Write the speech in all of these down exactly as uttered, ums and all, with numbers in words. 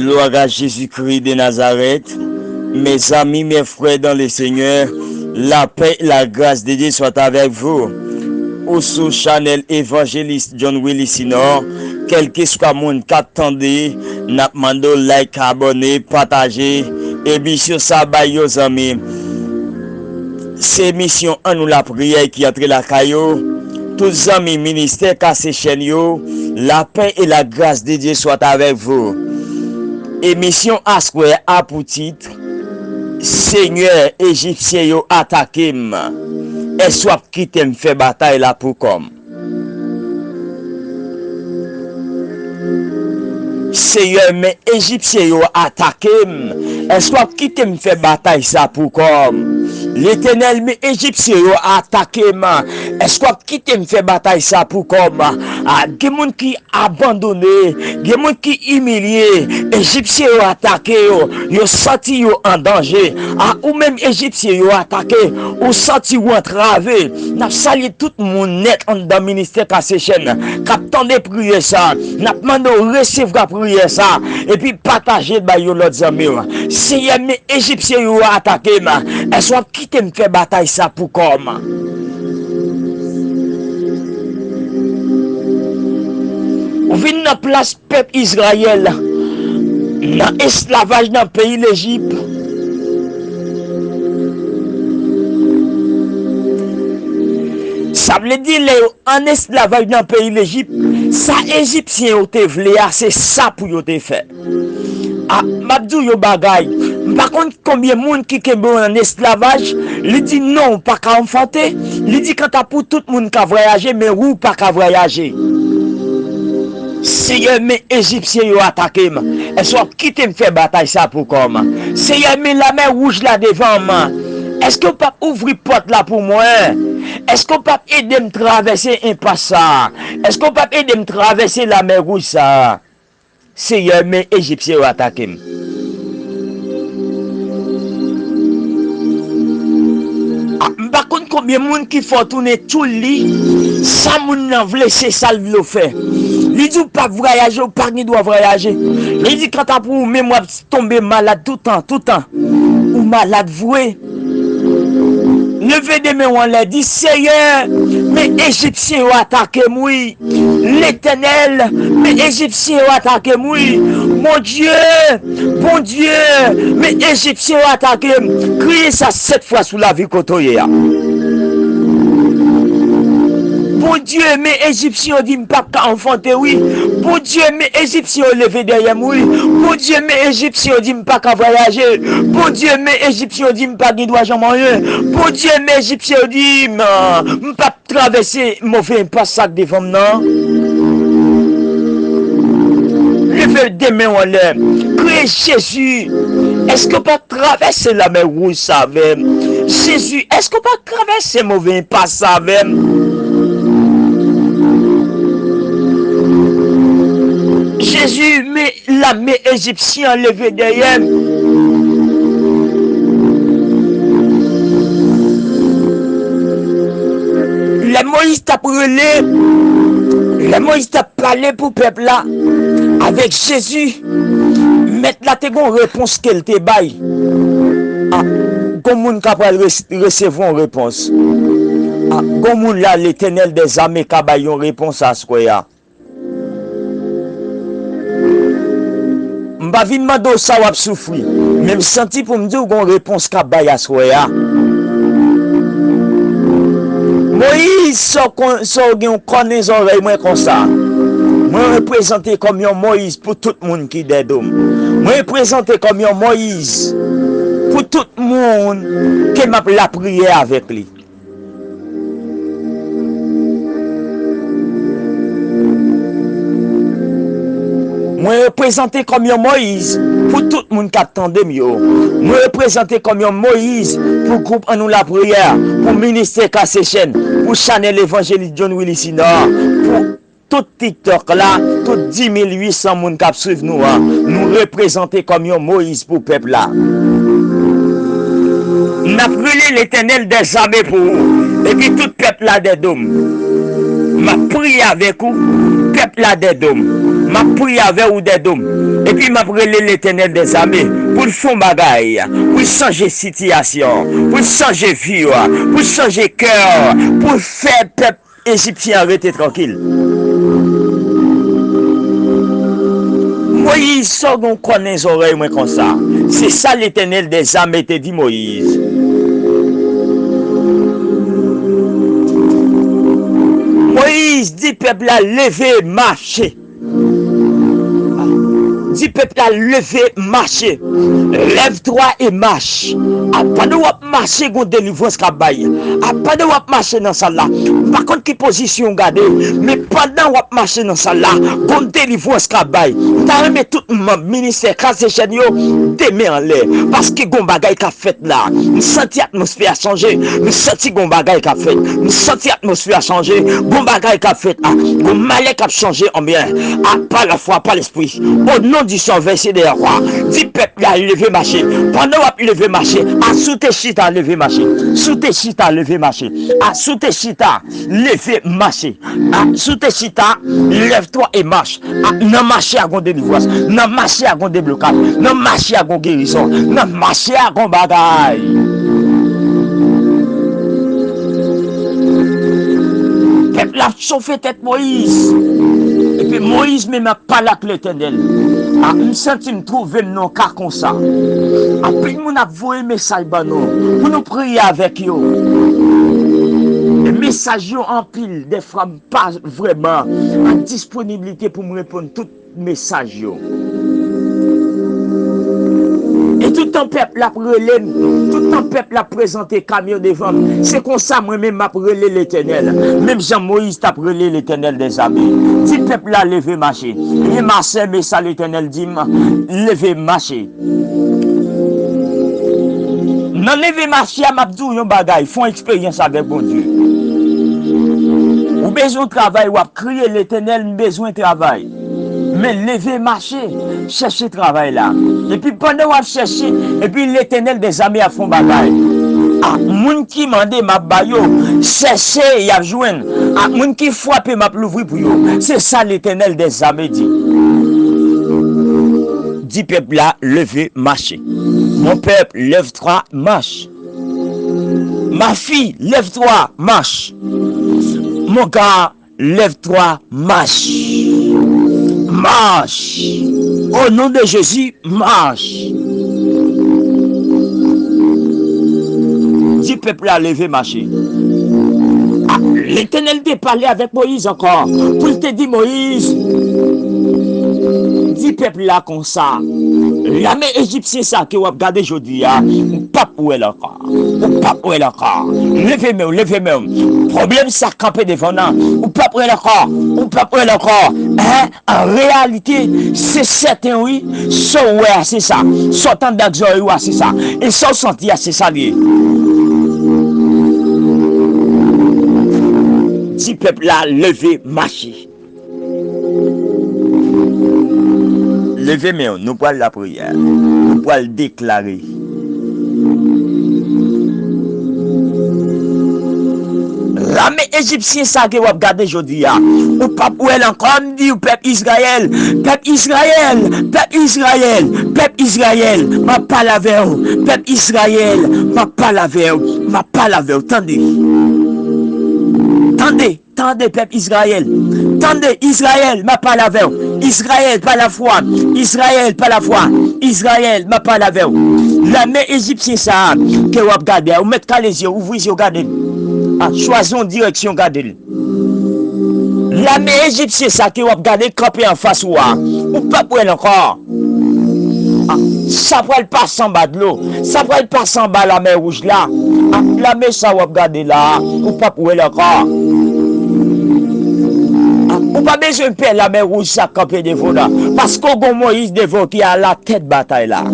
Gloire à Jésus-Christ de Nazareth. Mes amis, mes frères dans le Seigneur, la paix et la grâce de Dieu soient avec vous. Ou sou chanèl Evangelist John Willy Sinor, kèlkeswa moun k ap tande, n ap mande w like, abòne, pataje emisyon sa bay yon zanmi. Se emisyon Annou Lapriyè ki antre lakay ou. Tout zanmi ministè Kase Chèn yo, la paix et la grâce de Dieu soient avec vous. Emisyon aswè a pou tit, Senyè, Ejipsyen yo atake m. Èske w ap kite m fè batay la pou kò m? Seyè, men Ejipsyen yo atake m. Èske w ap kite m fè batay sa pou kò m? Letènèl, men Ejipsyen yo atake m. Èske w ap kite m fè batay sa pou kò m? A, gen moun ki abandone, gen moun ki imilye. Ejipsyen yo atake yo, yo santi yo an danje. A, ou menm Ejipsyen yo atake, ou santi w antrave. N ap salye tout moun nèt anndan ministè Kase Chèn k ap tande priyè sa. N ap mande w resevwa priyè sa, epi pataje l bay yon lòt zanmi w. Seyè, men Ejipsyen yo atake m. Èske w ap kite m fè batay sa pou kò m? Ou vin nan plas pèp Izrayèl nan esklavaj nan peyi Lejip. Sa vle di, lè yo an esklavaj nan peyi Lejip, sa Ejipsyen yo te vle a, se sa pou yo te fè. A, m ap di w yon bagay. M pa konn konbyen moun ki kenbe w an esklavaj, li di non, ou pa ka anfante. Li di kanta pou tout moun ka vwayaje, men ou pa ka vwayaje. Seyè, men Ejipsyen yo atake m. Èske w ap kite m fè batay sa pou kò m? Seyè, men Lamè Wouj la devan m. Èske w p ap ouvri pòt la pou mwen? Èske w p ap ede m travèse enpas sa a? Èske w p ap ede m travèse Lamè Wouj sa a? Seyè, men Ejipsyen yo atake m. A, m pa konn konbyen moun ki fè w tounen tchoul li. Sa moun nan vle, se sa l vle w fè. Li di w p ap vwayaje, ou pa gen dwa vwayaje. Li di kanta pou ou menm, w ap tonbe malad toutan, toutan. Ou malad vre. Leve de men w anlè, di, Seyè, men Ejipsyen yo atake m, wi. Letènèl, men Ejipsyen yo atake m, wi. Bondye, Bondye, men Ejipsyen yo atake m. Kriye sa sèt fwa sou lavi kote w ye a. Bondye, men Ejipsyen yo di m p ap ka anfante, wi. Bondye, men Ejipsyen yo leve dèyè m, wi. Bondye, men Ejipsyen yo di m pa ka vwayaje. Bondye, men Ejipsyen yo di m pa gen dwa janm anyen. Bondye, men Ejipsyen yo di m, m p ap travèse move enpas sa k devan m nan. Leve de men w anlè. Kriye Jezi. Èske w p ap travèse Lamè Wouj sa avè m? Jezi, èske w p ap travèse move enpas sa avè m? Jezi, men lame ejipsyen an leve dèyè m. Lè Moyiz t ap rele, lè Moyiz t ap pale pou pèp la avèk Jezi, Mèt la te gon repons ke l te bay. A, gon moun ka pral res-, resevwa yon repons. A, gon moun la, Letènèl dèzame ka bay yon repons aswè a. M pa vin mande w sa w ap soufri, men m santi pou m di w gon repons k ap bay aswè a. Moyiz, sa w kon-, sa w gen yon kònen zòrèy mwen konsa. Mwen reprezante kòm yon Moyiz pou tout moun ki dèyè do m. Mwen reprezante kòm yon Moyiz pou tout moun ke m ap lapriyè avèk li. Mwen reprezante kòm yon Moyiz pou tout moun k ap tande m yo. Mwen reprezante kòm yon Moyiz pou gwoup Annou Lapriyè, pou ministè Kase Chèn, pou chanèl evanjelis John Willy Sinor, pou tout TikTok la, tout dis mil uit san moun k ap swiv nou an, nou reprezante kòm yon Moyiz pou pèp la. N ap rele Letènèl dèzame pou ou, epi tout pèp la dèyè do m. M ap priye avèk ou, pèp la dèyè do m. M ap priye avè w, Dèdom. Epi m ap rele Letènèl dèzame pou l fè yon bagay, pou l chanje sitiyasyon, pou l chanje vi w, pou l chanje kè w, pou l fè pèp ejipsyen an rete trankil. Moyiz, sa w gen w kònen zòrèy mwen konsa? Se sa Letènèl dèzame te di Moyiz. Moyiz di pèp la, leve, mache. Di pèp la, leve, mache. Lève-toi et marche. A, pandan w ap mache, gon delivrans k ap bay. A, pandan w ap mache nan sal la, m pa konn ki pozisyon w gade, men pandan w ap mache nan sal la, gon delivrans k ap bay. M ta renmen tout manm ministè Kase Chèn yo, de men anlè, paske gon bagay k ap fèt la. M santi atmosfè a chanje. M santi gon bagay k ap fèt. M santi atmosfè a chanje. Gon bagay k ap fèt. A, gon malè k ap chanje anbyen. A, pa lafwa, pa lespri. O non di Sovè, se dèyè kwa. Di pèp la, leve mache. Pandan w ap leve mache, a, si w te chita, leve mache. Si w te chita, leve mache. A, si w te chita, leve mache. A, si w te chita, lève-toi et marche. A, nan mache a gon delivrans. Nan mache a gon deblokaj. Nan mache a gon gerizon. Nan mache a gon bagay. Pèp la ap chofe tèt Moyiz. Epi Moyiz menm ap pale ak Letènèl. A, m santi m twouve m nan yon ka konsa. Anpil moun ap voye mesaj ban nou pou nou priye avèk yo. E mesaj yo anpil, dèfwa m pa vrèman an disponiblite pou m reponn tout mesaj yo. E toutan pèp la ap rele m, toutan pèp la ap prezante ka m yo devan m, se konsa mwen menm m ap rele Letènèl. Menm jan Moyiz t ap rele Letènèl dèzame. Di pèp la, leve mache. Ebyen, ma sè, men sa Letènèl di m, leve mache. Nan leve mache a, m ap di w yon bagay, fè yon eksperyans avèk Bondye. Ou bezwen travay, w ap kriye, Letènèl, m bezwen travay. Men leve mache, chèche travay la. Epi pandan w ap chèche, epi Letènèl dèzame ap fè yon bagay. A, moun ki mande, m ap ba yo. Chèche, y ap jwenn. A, moun ki frape, m ap louvri pou yo. Se sa Letènèl dèzame di. Di pèp la, leve, mache. Mon peuple, lève-toi, marche. Ma fille, lève-toi, marche. Mon gars, lève-toi, marche. Marche. Au nom de Jésus, marche. Di pèp la, leve, mache. A, Letènèl te pale avèk Moyiz ankò, pou l te di Moyiz, di pèp la konsa, lame ejipsyen sa ke w ap gade jodi a, ou p ap wè l ankò. Ou p ap wè l ankò. Leve men w, leve men w. Pwoblèm sa kanpe devan w nan, ou p ap wè l ankò. Ou p ap wè l ankò. Hein? An reyalite, se sèten wi, sa w wè a se sa. Sa w tande ak zòrèy ou a se sa. E sa w santi a se sa l ye. Di pèp la, leve, mache. Leve men w, nou pral lapriyè. Nou pral deklare. Lame ejipsyen sa ke w ap gade jodi a, ou p ap wè l ankò, m di w, pèp Izrayèl, pèp Izrayèl, pèp Izrayèl, pèp Izrayèl, m ap pale avè w, pèp Izrayèl, m ap pale avè w, m ap pale avè w, tande. Tande. Tande, pèp Izrayèl. Tande, Izrayèl, m ap pale avè w. Izrayèl, pa lafwa. Izrayèl, pa lafwa. Izrayèl, m ap pale avè w. Lame ejipsyen sa a ke w ap gade a, ou mèt kale zye w, ouvri zye w, gade l. A, chwazi yon direksyon, gade l. Lame ejipsyen sa a ke w ap gade kanpe anfas ou a, ou p ap wè l ankò. A, sa pral pase anba dlo. Sa pral pase anba Lamè Wouj la. A, lame sa w ap gade la a, ou p ap wè l ankò. A, ou pa bezwen pè Lamè Wouj sa k kanpe devan w la, paske w gon Moyiz devan w ki alatèt batay la.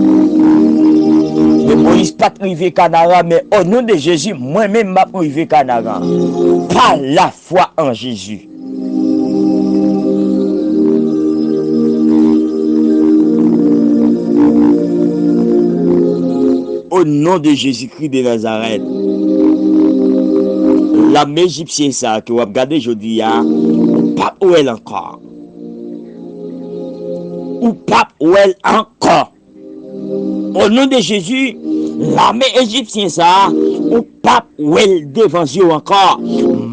Men Moyiz pa t rive Kanaran, men o non de Jezi, mwen menm m ap rive Kanaran. Pa la foi en Jésus. O non de Jezikri de Nazarèt, lame ejipsyen sa a ke w ap gade jodi a, ou p ap wè l ankò. ou p ap wè l ankò. O non de Jezi, lame ejipsyen sa a, ou p ap wè l devan zye w ankò.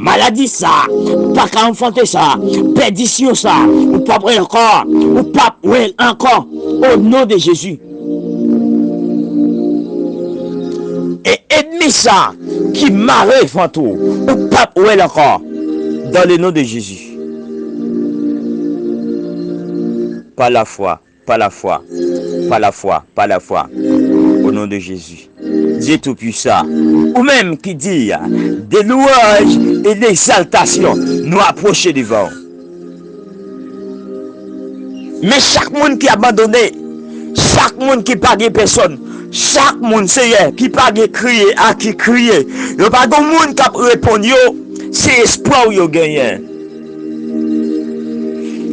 Maladi sa a, pa ka anfante sa a, pèdisyon sa a, ou p ap wè l ankò. Ou p ap wè l ankò. O non de Jezi. E ènmi sa a ki mare vant ou, ou p ap wè l ankò. Dans le nom de Jésus. Par la foi, par la foi, par la foi, par la foi. Au nom de Jésus. Dieu Tout-Puissant, ou menm ki di, des louanges et des exaltations, nou apwoche devan w. Men chak moun ki abandone, chak moun ki pa gen pèsòn, chak moun, Seyè, ki pa gen kriye a ki kriye, yo pa gen moun k ap reponn yo, se espwa w yo genyen.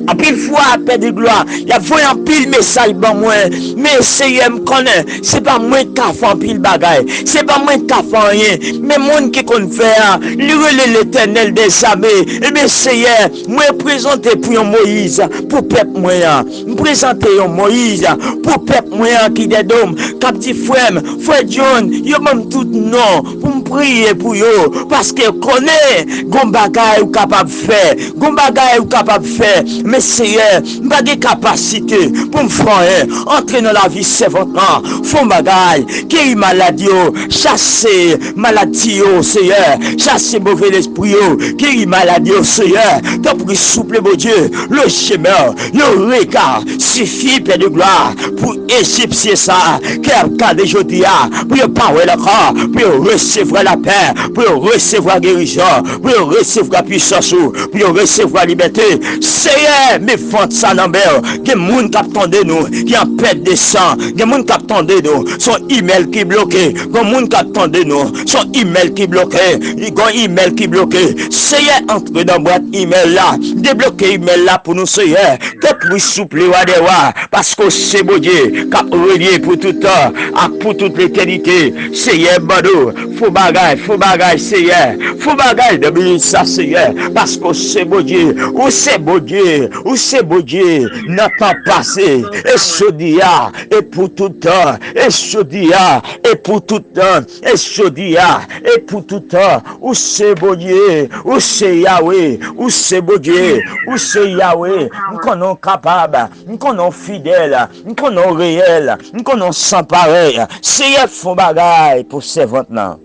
Anpil fwa, Pè de glwa, y ap voye anpil mesaj ban mwen, men Seyè, m konnen se pa mwen k ka fè anpil bagay, se pa mwen k ka fè anyen, men moun ki konn fè a, li rele Letènèl dèzame. Ebyen, Seyè, mwen prezante pou yon Moyiz pou pèp mwen an. M prezante yon Moyiz pou pèp mwen an ki dèdo m, k ap di, frè m, frè John, yo ban m tout non pou m priye pou yo, paske yo konnen gon bagay ou kapab fè, gon bagay ou kapab fè. Men Seyè, m pa gen kapasite pou m fè anyen. Antre nan lavi sèvant lan, fè yon bagay, geri malad yo, chase maladi yo, Seyè, chase move lespri yo, geri malad yo, Seyè. Tanpri, souple, Bondye, le chemin, le regard sifi, Pè de glwa, pou Ejipsyen sa a, k ap gade jodi a, pou yo pa wè l ankò, pou yo resevwa lapè, pou yo resevwa gerizon, pou yo resevwa pisans ou, pou yo resevwa libète. Seyè, men vant sa nan men w. Gen moun k ap tande nou, ki an pèt de san. Gen moun k ap tande nou, se yon imèl ki bloke. Gen moun k ap tande nou, se yon imèl ki bloke. Gen yon imèl ki bloke. Seyè, antre nan bwat imèl la. Debloke imèl la pou nou, Seyè. Tanpri, souple, wa dè wa, paske w se Bondye k ap renye pou tout tan ak pou tout letènite. Seyè, ban nou fò bagay, fò bagay, Seyè. Fò bagay nan minit sa, Seyè, paske w se Bondye, ou se Bondye, ou se Bondye nan tan pase, e jodi a, e pou tout tan, e jodi a, e pou tout tan, e jodi a, e pou tout tan. Ou se Bondye, ou se Yawe, ou se Bondye, ou se Yawe. M konnen w kapab, m konnen w fidèl, m konnen w reyèl, m konnen w san parèy. Seyè, fè yon bagay pou sèvant lan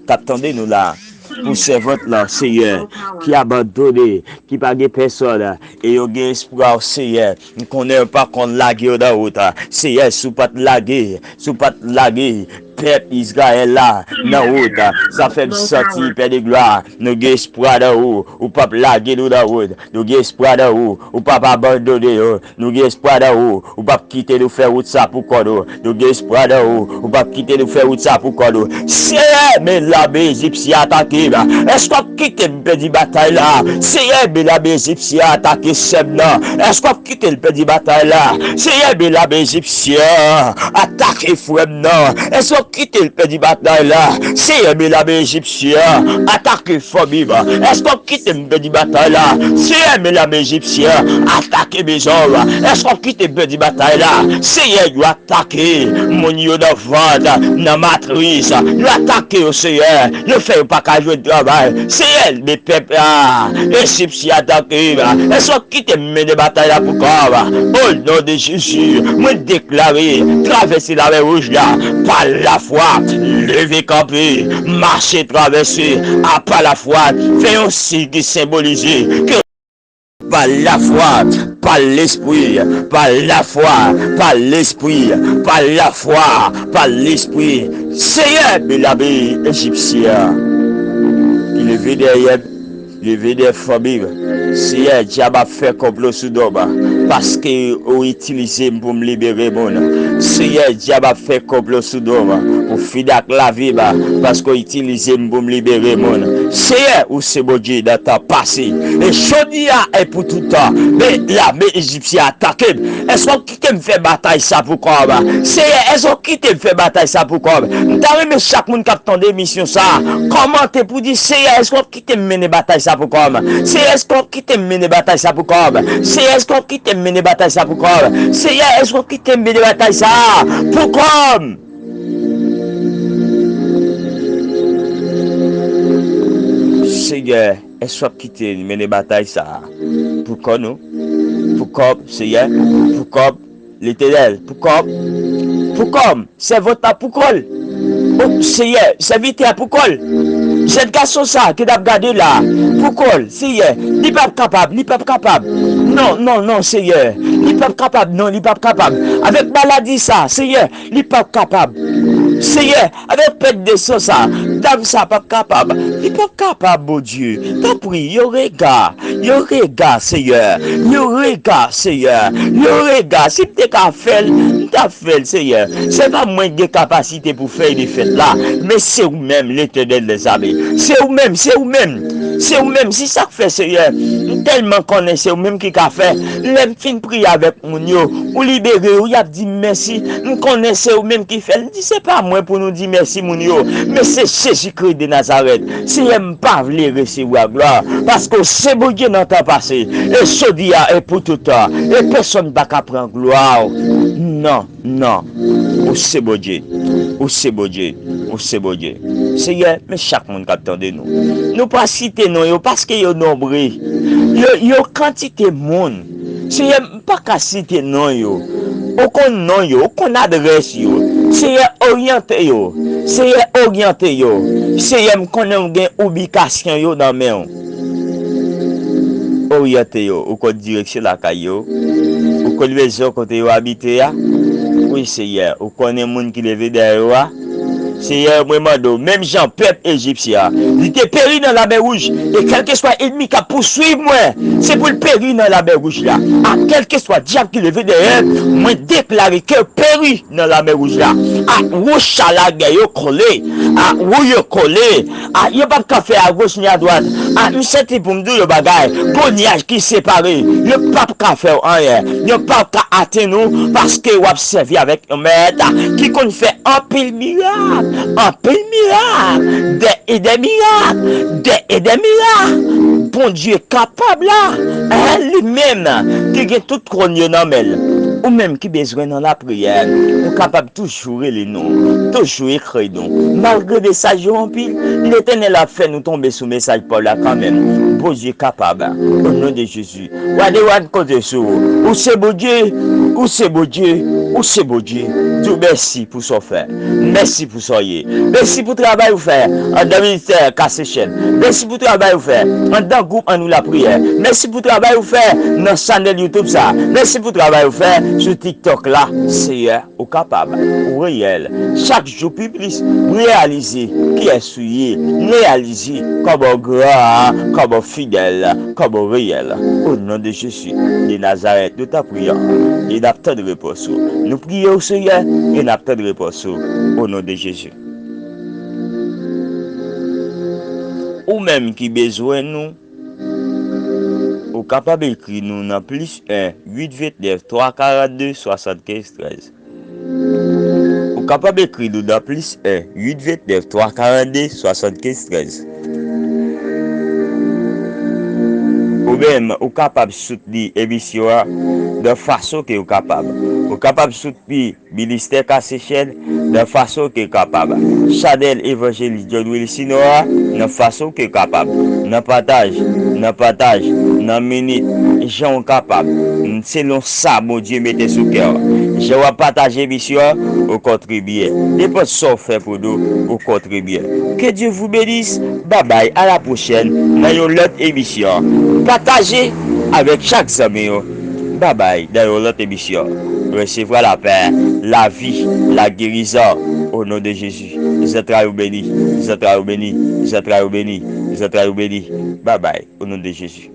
k ap tande nou la, pou sèvant lan, Seyè, ki abandone, ki pa gen pèsòn, e yo gen espwa w, Seyè. M konnen yo pa konn lage yo nan wout. Seyè, si w pa t lage, si w pa t lage pèp Izrayèl la nan wout, sa fè m santi, Pè de glwa, nou gen espwa nan ou. Ou p ap lage nou nan wout. Nou gen espwa nan ou. Ou p ap abandone yo. Nou gen espwa nan ou. Ou p ap kite nou fè wout sa pou kò nou. Nou gen espwa nan ou. Ou p ap kite nou fè wout sa pou kò nou. Seyè, men lame ejipsyen atake m. Èske w ap kite m pèdi batay la? Seyè, men lame ejipsyen atake sè m nan. Èske w ap kite l pèdi batay la? Seyè, men lame ejipsyen atake frè m nan. Èske w ap kite l pèdi batay la? Seyè, men lame ejipsyen atake fanmi m. Èske w ap kite m pèdi batay la? Seyè, men lame ejipsyen atake mezon m. Èske w ap kite m pèdi batay la? Seyè, yo atake moun yo nan vant, nan matris. Yo atake yo, Seyè. Yo fè yo pa ka jwenn travay. Seyè, men pèp la, ejipsyen atake m. Èske w ap kite m mennen batay la pou kò m? O non de Jezi, mwen deklare, travèse lamè wouj la pa lafwa. Leve kanpe, mache travèse a pa lafwa. Fè yon siy ki senbolize ke pa lafwa, pa lespri, pa lafwa, pa lespri, pa lafwa, pa lespri. Seyè, men lame ejipsyen ki leve dèyè m, leve dèyè fanmi m. Seyè, dyab ap fè konplo sou do m, paske ou itilize m pou m libere moun. Seyè, dyab ap fè konplo sou do m pou fini ak lavi m, paske w itilize m pou m libere moun. Seyè, ou se Bondye nan tan pase, e jodi a e pou tout tan. Men lame ejipsyen atake m. Èske w ap kite m fè batay sa pou kò m? Seyè, èske w ap kite m fè batay sa pou kò m? M ta renmen chak moun k ap tande emisyon sa a kòmante pou di, Seyè, èske w ap kite m mennen batay sa pou kò m? Seyè, èske w ap kite m mennen batay sa pou kò m? Seyè, èske w ap kite m mennen batay sa pou kò m. Seyè, èske w ap kite m mennen batay sa pou kò m? Seyè, èske w ap kite m mennen batay sa pou kò nou? Pou kò m, Seyè, pou kò m, Letènèl, pou kò m, pou kò m, sèvant la pou kò l. O, Seyè, sèvitè a pou kò l. Jèn gason sa a ke n ap gade la, pou kò l, Seyè, li p ap kapab, li p ap kapab. Non, non, non, Seyè, li p ap kapab, non, li p ap kapab. Avèk maladi sa, Seyè, li p ap kapab. Seyè, avèk pèt de san sa, dam sa p ap kapab. Li p ap kapab, Bondye. Tanpri, yon rega, yon rega, Seyè. Yon rega, Seyè. Yon rega. Si m te ka fè l, m t ap fè l, Seyè. Se pa mwen ki gen kapasite pou fè defèt la, men se ou menm, Letènèl dèzame. Se ou menm, se ou menm. Se ou menm. Se sa k fè, Seyè, m tèlman konnen se ou menm ki ka fè. Lè m fin priye avèk moun yo, ou libere yo, y ap di m mèsi. M konnen se ou menm ki fè l. M di, se pa mwen pou nou di mèsi moun yo, men se Jezikri de Nazarèt. Seyè, m pa vle resevwa glwa, paske w se Bondye nan tan pase, e jodi a, e pou tout tan, e pèsonn pa ka pran glwa w. Non, non, ou se Bondye, ou se Bondye, ou se Bondye. Seyè, men chak moun k ap tande nou. Nou pa site non yo, paske yo nonbre. Yo, yo kantite moun. Seyè, m pa ka site non yo. Ou konn non yo, ou konn adrès yo. Seyè, oryante yo. Seyè, oryante yo. Seyè, m konnen w gen ibikasyon yo nan men w. Oryante yo, ou konn direksyon lakay yo. Ou konn rezon kote yo abite a. Wi, Seyè, ou konnen moun ki leve dèyè yo a. Seyè, mwen mande w, menm jan pèp ejipsyen an, li te peri nan Lamè Wouj, e kèlkeswa ènmi k ap pouswiv mwen, se pou l peri nan Lamè Wouj la. A kèlkeswa dyab ki leve dèyè, mwen deklare ke yo peri nan Lamè Wouj la. A wouch a lagè yo kole, a wou yo kole, a yo p ap ka fè agoch ni adwat. A m sèten pou m di w yon bagay, gon nyaj ki separe, yo p ap ka fè w anyen, yo p ap ka atenn ou, paske w ap sèvi avèk yon mèt ki konn fè anpil mirak, anpil mirak, dè e dè mirak, dè e dè mirak. Bondye kapab la, en, li menm ki gen tout twòn yo nan men l. Ou menm ki bezwen nan lapriyè, ou kapab toujou rele nou, toujou ekri nou. Malgre mesaj yo anpil, Letènèl ap fè nou tonbe sou mesaj pa w la kanmenm. Bondye kapab, o non de Jezi. Wa de wa n konte sou ou. Ou se Bondye, ou se Bondye, ou se Bondye. Di w mèsi pou sa w fè. Mèsi pou sa w ye. Mèsi pou travay ou fè anndan ministè Ka Sechèl. Mèsi pou travay ou fè anndan gwoup Annou Lapriyè. Mèsi pou travay ou fè nan chanèl YouTube sa. Mèsi pou travay ou fè sou TikTok la, Seyè. Ou kapab, ou reyèl. Chak jou pi plis, m reyalize kiyès ou ye. M reyalize kòman w gran, kòman w fidèl, kòman w reyèl. O non de Jezi de Nazarèt, nou t ap priye, e n ap tann repons ou. Nou priye w, Seyè, e n ap tann repons ou. O non de Jezi. Ou menm ki bezwen nou, ou kapab ekri nou nan plis en, uit vennèf, twa karannde, swasannkenz trèz. Ou kapab ekri nou nan plis en, uit vennèf, twa karannde, swasannkenz trèz. Ou menm, ou kapab soutni emisyon an nan fason ke ou kapab. Ou kapab soutni ministè Ka Sechèl nan fason ke ou kapab. Chanèl Evanjelis John Wilson an nan fason ke ou kapab. Nan pataj, nan pataj, nan minit, jan ou kapab. Selon sa Bondye mete sou kè w. Jan w ap pataje emisyon an, ou kontribye. Nenpòt sa w fè pou nou, ou kontribye. Que Dieu vous bénisse. Babay, à la prochaine nan yon lòt emisyon. Pataje avèk chak zanmi w. Babay, nan yon lòt emisyon. Resevwa lapè, lavi, lagerizon. O non de Jezi. Zantray ou beni, zantray ou beni, zantray ou beni, zantray ou beni. Babay, o non de Jezi.